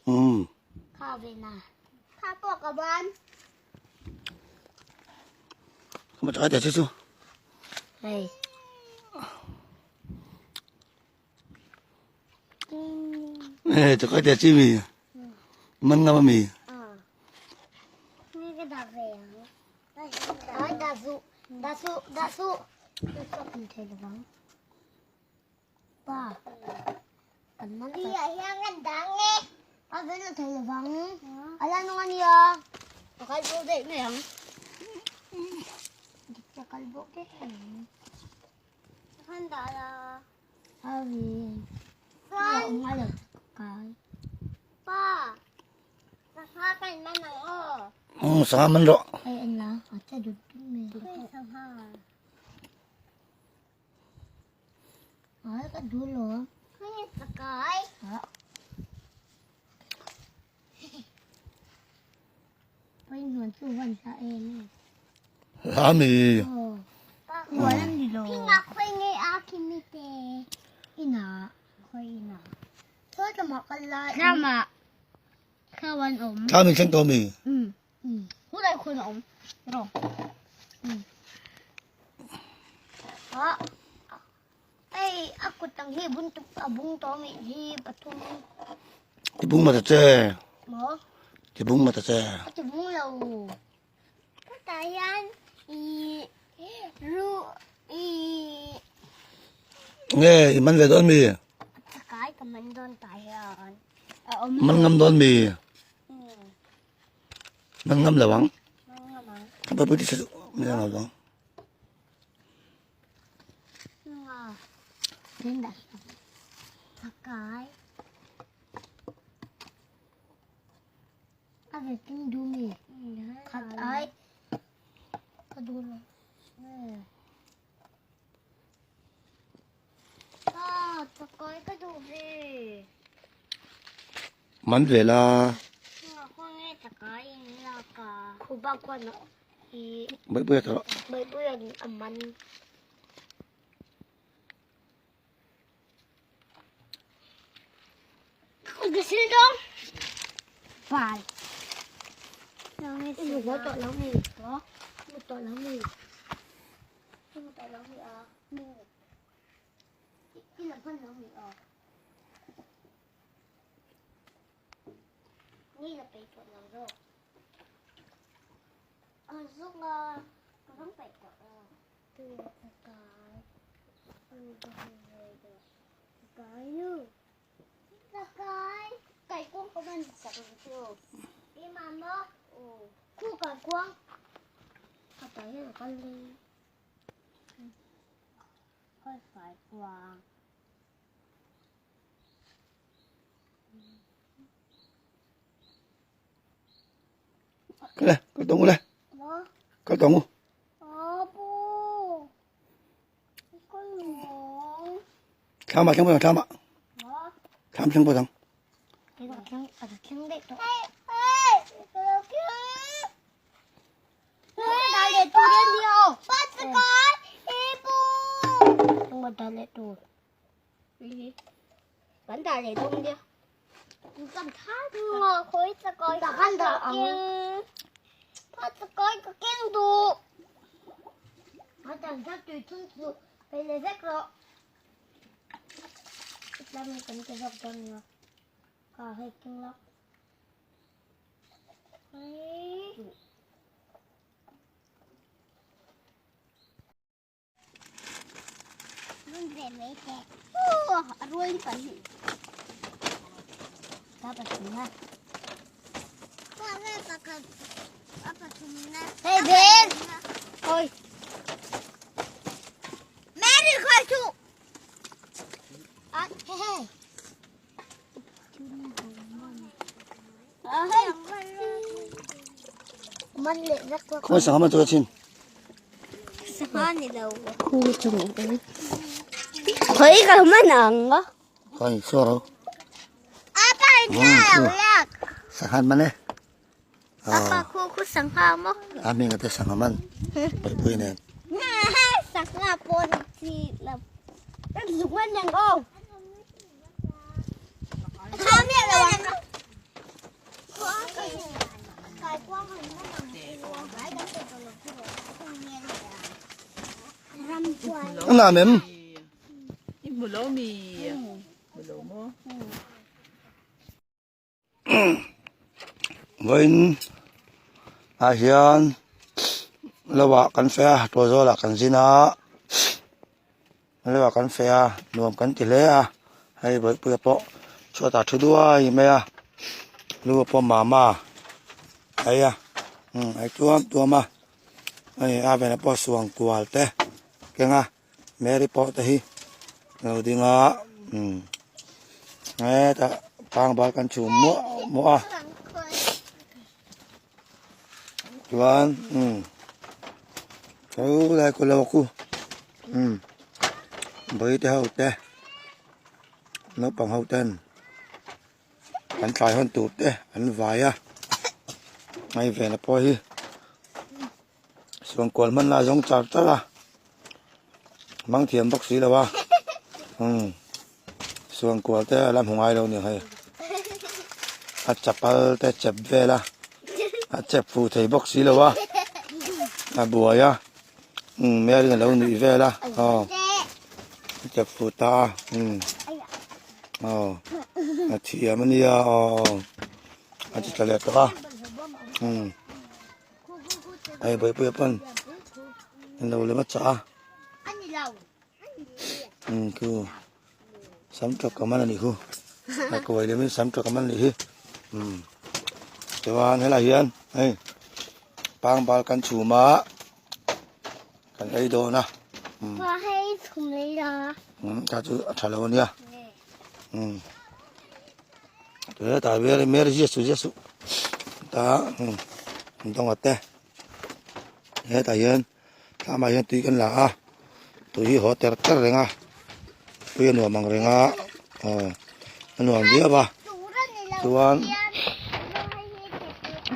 Um. Mà trái để chứ. Ê, cho cái để chi mì. Mình ngâm mì. Um, sangha man rawh. Hla mi. Thla min thleng tawh mi. Tibung ma ta che. Tibung ma ta che. Nge i man ve dawn mi? Man ngam dawn mi? Man ngam lo ang. Ka pa pwede sa man ngam lo ang. Man ve la. Bai pui a tawh. Kal le, kal tawh ang u le. Kal tawh ang u. Thlam ah thleng pawh thlam ah. Thlam thleng pawh ang. Khawi sangha man chu ka chhin. Khawi ka man ang a. Khawi saw ro. Apa ina Sangha man e. Apa khu khu sangha mo. A hming ate sangha man. Pui nen. Sangha pon chi la. Zung an yang o. An làm em? Vawiin ah hian lo ah kan feh a tuahzawl ah kan zin a lo ah kan feh a nuam kan ti hle a hei bawihpuia pawh chhuatah thu duai mai a lu ah pawh mama a ei a umm a ei tuam tuam a hei a velah pawh suang kual te keng a. Mary pawh te hi a lo ding a umm hetah pangbal kan chhum muah muah a chuan umm tho lai ku lo ku umm bawihte ho te naupang ho ten an tlai hawn tur te an vai a hei vena pawh hi. Suangkual hman lai zawng char char a mang thiam bawk si lo a umm suangkual te a la hmu ngai lo ni hei a chapal te chep vel a a chep fuh thei bawk si lo a a buai a umm Mary in a lo nuih vel a aw a chep fuh ta a umm aw a thiam a nia aw a ti tla leh tawh a umm. Hei bawihpuia pawn an lo lem a chah a umm khu sam tawk a man a nih khu a kuai lem in sam tawk a man a nih hi umm chuan helaiah hian hei pangbal kan chhum a kan ei dawn a umm kha chu a tha lo a nia umm hetah hian Mary Jesu Jesu ta an tawng a te hetah hian thlamah hian tui kan la a tui hi haw ter ter reng a tui a nuam ang reng a aw a nuam viau a chuan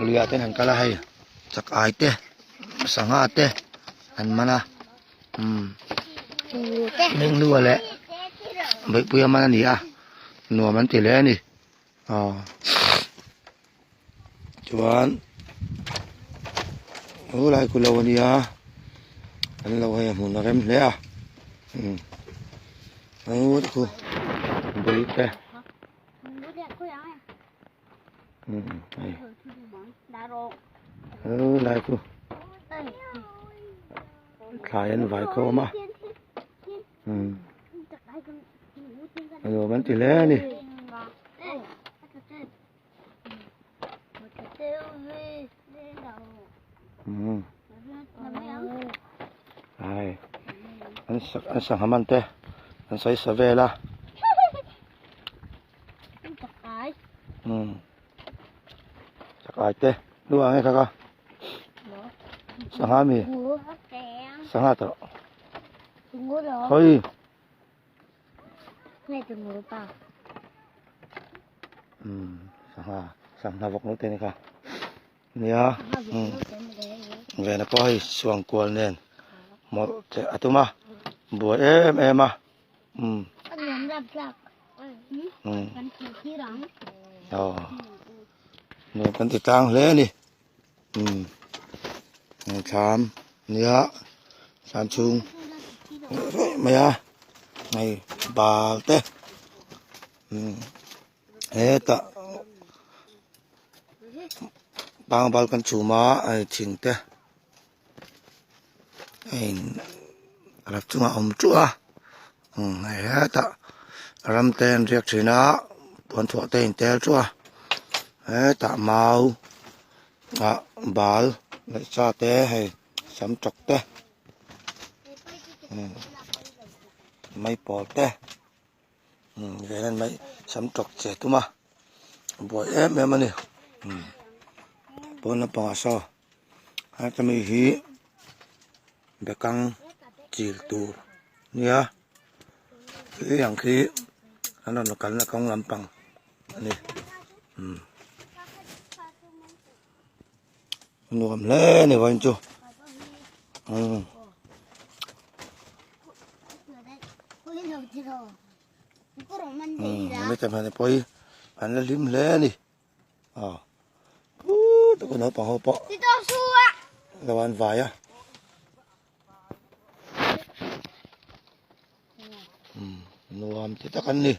luiah te an kal a hei chak ai te sangha te an man a umm Hminghlua leh Bawihpuia man a ni a nuam an ti hle a ni aw chuan helai khu lo a nia an lo hei a hmun a rem hle a umm khu bul te umm hei helai khu thlai an vai khawm a. Umm a nuam an ti hle a ni. Umm ai an sak an sangha man te an sawi sa vel a umm chakai te lu ang e kha ka sangha mi sangha tawh. Khawi. Umm sangha sangha vawk no te ni kha nia umm vena pawh hei suang kual nen mawlh che a tum a buai em em a umm umm aw nuam kan ti tlang hle a ni. Umm thlam nia thlam chhung reuh mai a hei bal te umm hetah pangbal kan chhum a hei thing te a in rap chungah a awm ṭuah a umm hei hetah ram te an riak ṭhin a puanthuah te a intel ṭuah a hetah mau ah bal leh sa te hei sam tawk te umm maipawl te umm vela mai sam tawk che tum a buai em em a ni umm pawn lampangah saw. Heta mi hi bekang chil tur nia khi ang khi an rawn kalna kawng lampang a ni umm nuam hle a ni vawiin chu umm. Umm heta hmeichhe pawh hi an la hlim hle a ni. Aw put a naupang ho pawh lo an vai a umm nuam ti tak an ni.